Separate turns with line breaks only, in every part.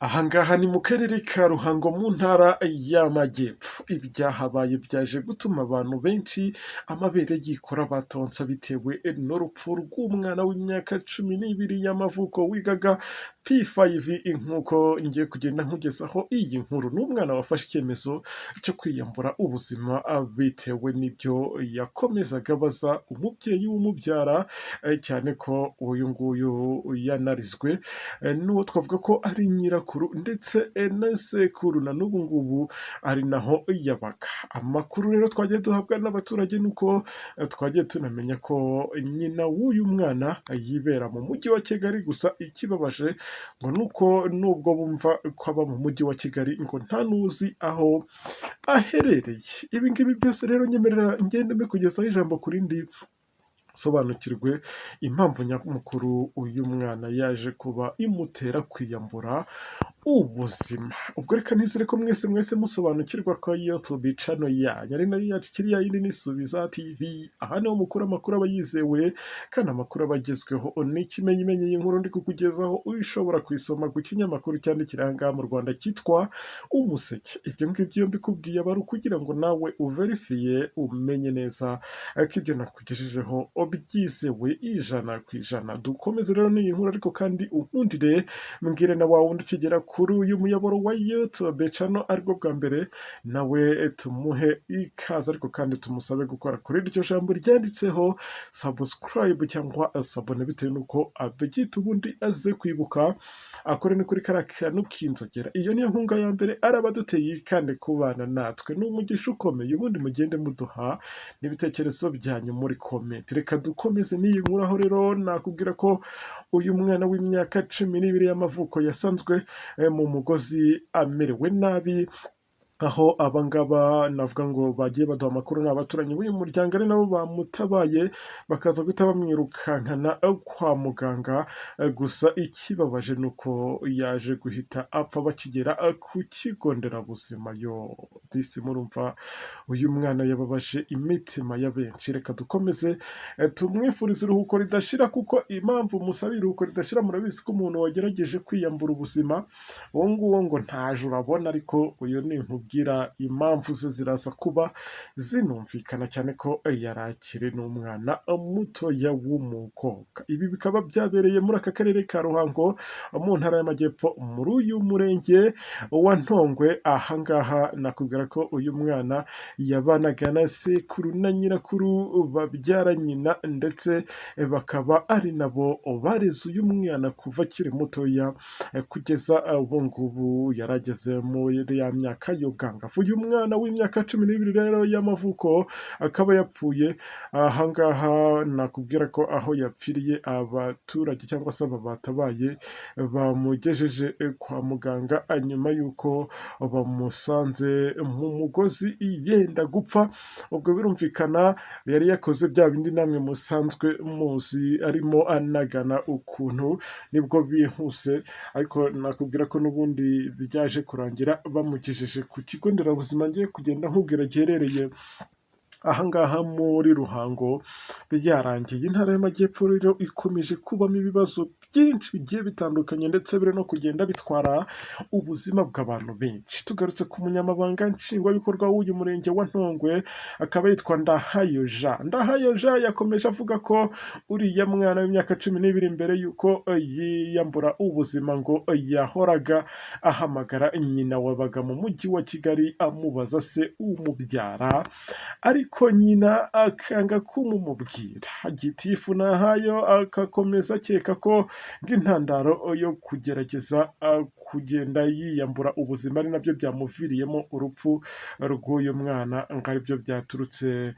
Aha ngaha ni mu karere ka Ruhango mu ntara y'Amajyepfo. Ibyahabaye byaje gutuma abantu benshi amabere yikora batonsa bitewe n'urupfu rw'umwana w'imyaka 12 y'amavuko wigaga P5, nk'uko ngiye kugenda nkugezaho iyi nkuru. Ni umwana wafashe icyemezo cyo kwiyambura ubuzima bitewe n'ibyo yakomezaga abaza umubyeyi w'umubyara, cyane ko uyu nguyu yanarizwe n'uwo twavuga ko ari nyirakuru ndetse na sekuru, na n'ubu ngubu ari naho yabaga. Amakuru rero twagiye duhabwa n'abaturage ni uko twagiye tunamenya ko nyina w'uyu mwana yibera mu mujyi wa Kigali, gusa ikibabaje ngo ni uko nubwo bumva ko aba mu mujyi wa Kigali ngo nta n'uzi aho aherereye. Ibi ngibi byose rero nyemerera ngende mbikugezaho ijambo ku rindi, sobanukirwe impamvu nyamukuru uyu mwana yaje kuba imutera kwiyambura ubuzima. Ubwo reka nizere ko mwese mwese musobanukirwa ko YouTube channel yanyu ari nayo yacu ikiri ya yindi ni Subiza TV. Aha niho mukura amakuru aba yizewe kandi amakuru aba agezweho. N'ikimenyimenyi iyi nkuru ndi kukugezaho ushobora kuyisoma ku kinyamakuru cyandikira aha ngaha mu Rwanda cyitwa Umuseke. Ibyo ngibyo iyo mbikubwiye aba ari ukugira ngo nawe uverifiye umenye neza ko ibyo nakugejejeho byizewe 100%. Dukomeze rero n'iyi nkuru, ariko kandi unkundire mbwire na wa wundi ukigera kuri uyu muyoboro wa YouTube channel aribwo bwa mbere, nawe tumuhe ikaze, ariko kandi tumusabe gukora kuri iryo jambo ryanditseho subscribe cyangwa s'abonner bitewe n'uko abyita, ubundi aze kwibuka akore ni kuri kariya kantu k'inzogera. Iyo niyo nkunga ya mbere araba aduteye, kandi kubana natwe ni umugisha ukomeye. Ubundi mugende muduha n'ibitekerezo byanyu muri comment. Reka dukomeze n'iyi nkuru, aho rero nakubwira ko uyu mwana w'imyaka 12 y'amavuko yasanzwe mu mugozi amerewe nabi, aho abangaba navuga ngo bagiye baduha amakuru ni abaturanyi b'uyu muryango, ari nabo bamutabaye bakaza guhita bamwirukankana kwa muganga. Gusa ikibabaje ni uko yaje guhita apfa bakigera ku kigo nderabuzima. Yo disi, murumva uyu mwana yababaje imitima ya benshi. Reka dukomeze tumwifurize iruhuko ridashira, kuko impamvu musaba iruhuko ridashira, murabizi ko umuntu wagerageje kwiyambura ubuzima uwo nguwo ngo ntaje urabona, ariko uyu ni nkubwira impamvu ze ziraza kuba zinumvikana, cyane ko yari akiri n'umwana mutoya w'umukobwa. Ibi bikaba byabereye muri aka karere ka Ruhango mu ntara y'Amajyepfo, muri uyu murenge wa Ntongwe. Ahangaha nakubwira ko uyu mwana yabanaga na sekuru na nyirakuru babyara nyina, ndetse bakaba ari nabo bareze uyu mwana kuva akiri mutoya kugeza ubu ngubu yarageze muri ya myaka y'ubwangavu. Uyu mwana w'imyaka 12 rero y'amavuko akaba yapfuye. Ahangaha nakubwira ko aho yapfiriye abaturage cyangwa se aba batabaye bamugejeje kwa muganga nyuma y'uko bamusanze mu mugozi yenda gupfa. Ubwo birumvikana yari yakoze bya bindi namwe musanzwe muzi, arimo anagana ukuntu nibwo bihuse, ariko nakubwira ko n'ubundi byaje kurangira bamugejeje ku kigo nderabuzima ngiye kugenda nkubwira giherereye ahangaha muri Ruhango byarangiye. Intara y'Amajyepfo rero ikomeje kubamo ibibazo byinshi bigiye bitandukanye, ndetse biri no kugenda bitwara ubuzima bw'abantu benshi. Tugarutse ku munyamabanga nshingwabikorwa w'uyu murenge wa Ntongwe, akaba yitwa Ndahayo Jean. Ndahayo Jean yakomeje avuga ko uriya mwana w'imyaka 12 mbere y'uko yiyambura ubuzima ngo yahoraga ahamagara nyina wabaga mu mujyi wa Kigali amubaza se umubyara, ariko nyina akanga kumumubwira. Gitifu Nahayo agakomeza akeka ko ng'intandaro yo kugerageza kugenda yiyambura ubuzima ari nabyo byamuviriyemo urupfu rw'uyu mwana, ngo aribyo byaturutse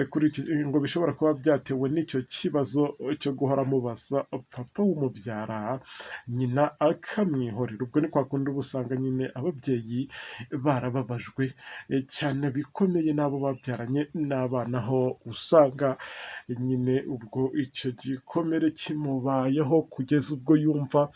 kuri iki, ngo bishobora kuba byatewe n'icyo kibazo cyo guhora amubaza papa w'umubyara, nyina akamwihorera. Ubwo ni kwa kundi uba usanga nyine ababyeyi barababajwe cyane bikomeye n'abo babyaranye n'abana, aho usanga nyine ubwo icyo gikomere kimubayeho kugeza ubwo yumva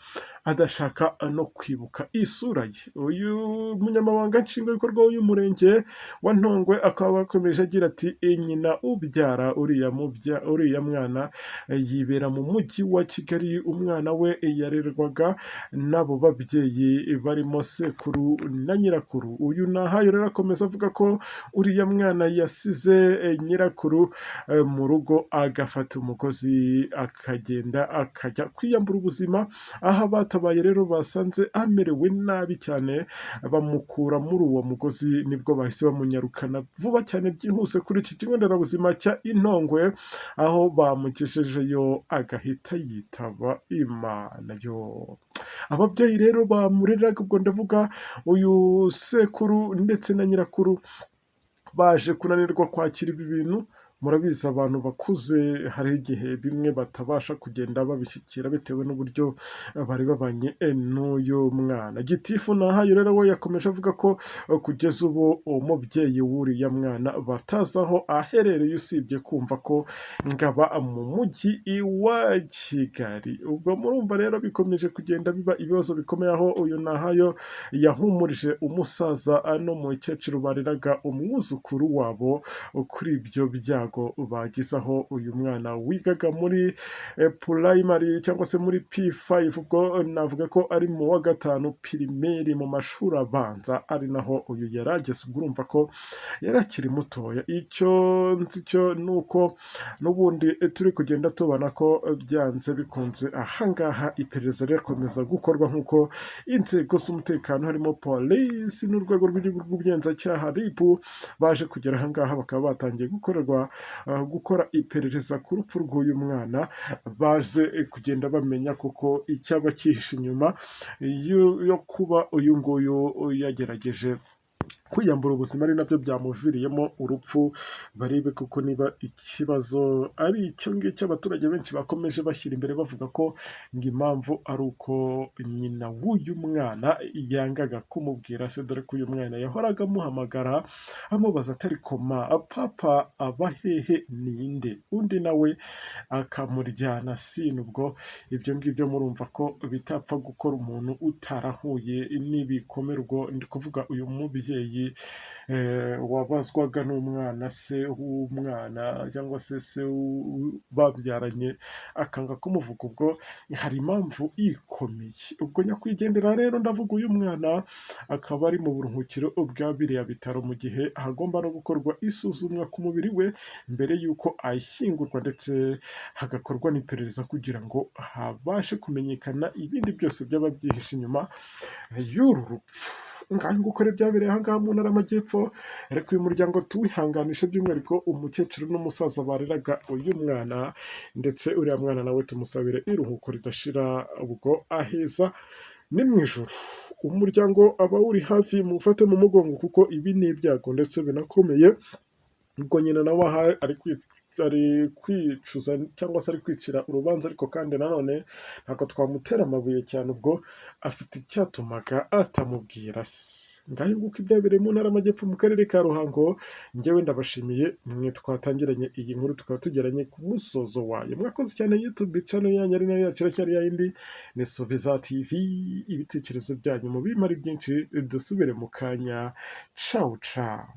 adashaka no kwibuka isura ye. Uyu munyamabanga nshingwabikorwa w'uyu murenge wa Ntongwe akaba akomeje agira ati: "Nyina ubyara uriya mwana yibera mu mujyi wa Kigali. Umwana we yarerwaga n'abo babyeyi barimo sekuru na nyirakuru." Uyu Nahayo rero akomeza avuga ko uriya mwana yasize nyirakuru mu rugo, agafata umugozi akagenda akajya kwiyambura ubuzima. Aho abatabaye rero basanze amerewe nabi cyane, bamukura muri uwo mugozi, nibwo bahise bamunyarukana vuba cyane byihuse kuri iki kigo nderabuzima cya Intongwe, aho bamugejejeyo agahita yitaba Imana. Yo, ababyeyi rero bamureraga, ubwo ndavuga uyu sekuru ndetse na nyirakuru, baje kunanirwa kwakira ibi bintu. Murabizi, abantu bakuze hari igihe bimwe batabasha kugenda babishyikira bitewe n'uburyo bari babanye n'uyu mwana. Gitifu Nahayo rero we yakomeje avuga ko kugeza ubu umubyeyi w'uriya mwana batazi aho aherereye, usibye kumva ko ngaba mu mujyi wa Kigali. Ubwo murumva rero bikomeje kugenda biba ibibazo bikomeye, aho uyu Nahayo yahumurije umusaza n'umukecuru bareraga umwuzukuru wabo kuri ibyo byago bagize, aho uyu mwana wigaga muri primary cyangwa se muri P5, ubwo navuga ko ari mu wa gatanu primaire mu mashuri abanza, ari naho uyu yari ageze. Ubwo urumva ko yari akiri mutoya. Icyo nzi cyo ni uko n'ubundi turi kugenda tubona ko byanze bikunze ahangaha iperereza rirakomeza gukorwa, nk'uko inzego z'umutekano harimo polisi n'urwego rw'igihugu rw'ubugenzacyaha RIB baje kugera ahangaha, bakaba batangiye gukora iperereza ku rupfu rw'uyu mwana, baze kugenda bamenya kuko icyaba cyihishe inyuma yo kuba uyu nguyu yagerageje kwiyambura ubuzima, ari nabyo byamuviriyemo urupfu. Barebe kuko niba ikibazo ari icyo ngicyo abaturage benshi bakomeje bashyira imbere, bavuga ko ngo impamvu ari uko nyina w'uyu mwana yangaga kumubwira se, dore ko uyu mwana yahoraga amuhamagara amubaza atari koma: "Papa aba hehe? Ninde?" Undi nawe akamuryana sini. Ubwo ibyo ngibyo murumva ko bitapfa gukora umuntu utarahuye n'ibikomere. Ubwo ndi kuvuga uyu mubyeyi wabazwaga n'umwana, se w'umwana cyangwa se se babyaranye akanga kumuvuga, ubwo hari impamvu ikomeye. Ubwo nyakwigendera rero, ndavuga uyu mwana, akaba ari mu buruhukiro bwa biriya bitaro, mu gihe hagomba no gukorwa isuzumwa ku mubiri we mbere y'uko ashyingurwa, ndetse hagakorwa n'iperereza kugira ngo habashe kumenyekana ibindi byose byaba byihishe inyuma y'uru rupfu. Ngaho nguko rero byabereye aha ngaha mu ntara y'Amajyepfo. Ariko uyu muryango tuwihanganishe, by'umwihariko umukecuru n'umusaza bareraga uyu mwana, ndetse uriya mwana nawe tumusabire iruhuko ridashira, ubwo aheza ni mu ijuru. Umuryango aba wuri hafi mufate mu mugongo, kuko ibi ni ibyago ndetse binakomeye. Ubwo nyina nawe aha ari kwicuza cyangwa se ari kwicira urubanza, ariko kandi nanone ntabwo twamutera amabuye cyane, ubwo afite icyatumaga atamubwira se. Ngaho nguko ibyabereye mu ntara y'Amajyepfo mu karere ka Ruhango. Njyewe ndabashimiye mwe twatangiranye iyi nkuru tukaba tugeranye ku musozo wayo. Mwakoze cyane. YouTube channel yanyu ari nayo yacu iracyari yayindi, ni Subiza TV. Ibitekerezo byanyu mu bimari byinshi, dusubire mu kanya. Cawu cawu.